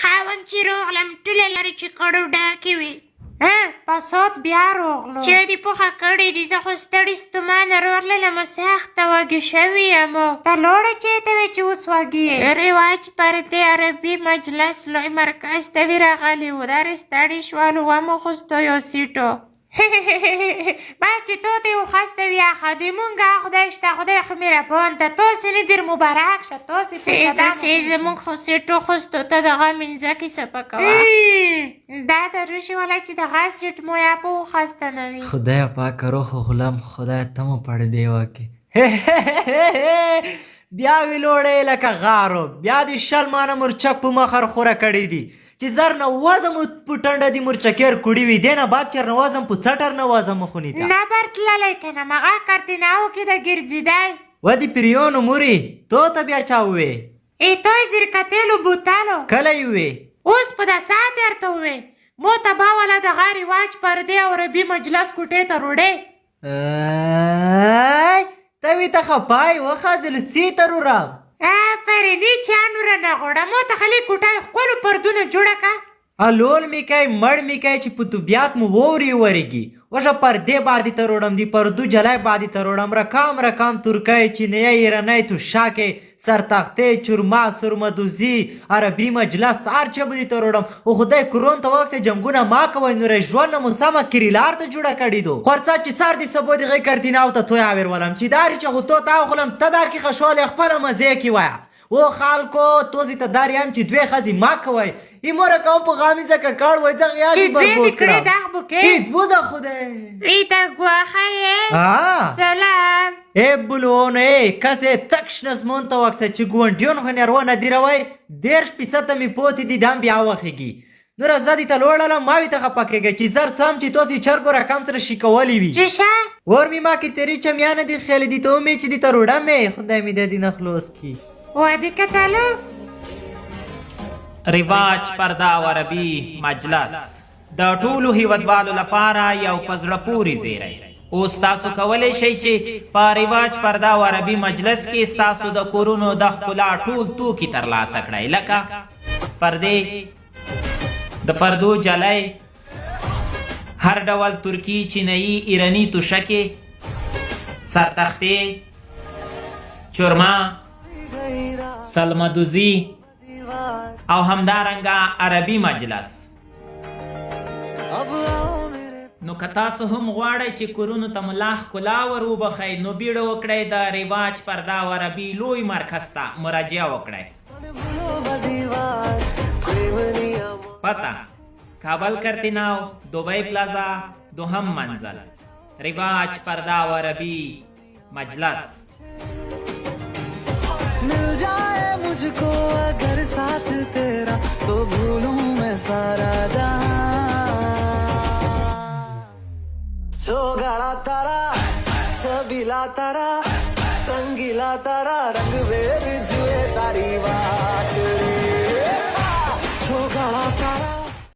خاوند چې روغلم ټوله لارې چې کړو ډاکې وي. پسات بیا روغلو. چې دې پوخه کړې دي، زه خو ستړې ستومانه روغللم، سخته وږې شوې یم. ته لوړه چېرته وې چې اوس وږې یې؟ رواج پردې عربي مجلس لوی مرکز ته وي راغلي وو، دارې ستړي شولو، ومو خوستو یو سیټو. بس چې تو ته وخسته وي اخه دې مونږه خدای شته، خدای خو مهربان ده، تاسې نه دیر مبارک شه، تاسې سیزه سیزه مونږ خو سیټ وخوستو، ته دغه مینځه کیسه پکوه. دا د روشي والا چې دغه سیټ مو یا په وخسته نه وي. خدای پاک روح غلام خدای ته مو پړدې وکې. بیا ویلوړې لکه غارو، بیا دې 20 مانه مرچک په مخ خوره کړې دي چې زر نه وزم په ټنډه دې مرچکیر کړي وي، دې نه بعد چېر نه وزم په څټر نه وزم خونې ته. نه بر تللی که نه مغه کارتیناو کې د ګرځېدی. و دې پیریانو مورې، تو ته بیا چا ووې؟ ای توی زرکتیلو بوتلو. کله یې ووې؟ اوس په دا ساعت یې ورته ووې، مو ته با والا دغه رواج پردې او عربي مجلس کوټې ته روړې. ته وی ته خپه یې وخازلو سي ته رورم. پرېني چا نوره نه غوړه، مو ته خلې کوټه ښکلو پردونه جوړه که. الول مې کوي مړ مې کوي چې په طبیعت مو وورې ورېږي. وشه پردې باندې ته روړم، دي پردو جلای باندې ته روړم، رقم رقم ترکی چینیی ایرانی توشکې سرتختې چورما سرمدوزي عربي مجلس هر چا به دې ته روړم. او خدای کرون ته وکسې جنګونه ما کوئ، نوره ژوند نه مو سمه کریلار ته جوړه کړې دو. خورڅه چې سر دې سبو دې غی کردیناو ته توی آویر ولم چې داري چې خو تو تا وخلم ته دا کې خشولې خپله مزې کې وایه. او خلکو توزې ته داري هم چې دوې ښځې ما کوئ، ای مور کوم په غامي ځکه کاړ وای، زه غیاځي چې دوې بربود دې کړې کړم. دغ بوکې؟ ای دوه ده خدای. ای ته ګواښه یې؟ سلام. ای بلون، ای کسې تک شنه زمون ته وکسه چې ګونډیون خو نرو نه دی روی، 30 فیصده مې پوتې دي دم بیا وخېږي. نوره زه دې ته لوړلم، ما وی ته خفه کېږه چې زر څم چې تاسې چرګو رقم سره شیکولې وي. چې شه؟ ور مې ما کې تېرې چمیانه دي خیالې دي ته ومې چې دې ته روړم یې، خدای مې د دې نه خلاص کړي. ودې کتلو؟ رواج پرده او عربي مجلس د ټولو هیوادوالو لپاره یو په زړه پورې زیری. اوس تاسو کولی شئ چې په رواج پرده او عربي مجلس کې ستاسو د کورونو د ښکلا ټول توکي ترلاسه کړئ، لکه پردې، د پردو جلۍ، هر ډول ترکي، چینایي، ایراني توشکې، سرتختې، چورما، سلمدوزي او همدارنګه عربي مجلس. نو که تاسو هم غواړئ چې کورونو ته مو لا ښکلا ور وبخښئ، نو بیړه وکړئ د رواج پرده او عربي لوی مرکز ته مراجعه وکړئ. پته: کابل کرتیناو، دوبۍ پلازا، دوهم منزل، رواج پرده او عربي مجلس. مل جائے مجھ کو اگر ساتھ تیرا تو بھولوں میں سارا جہاں. چھوگڑا تارا چھبیلا تارا رنگیلا تارا رنگ ویر جوئے تاری بات رے چھوگڑا تارا.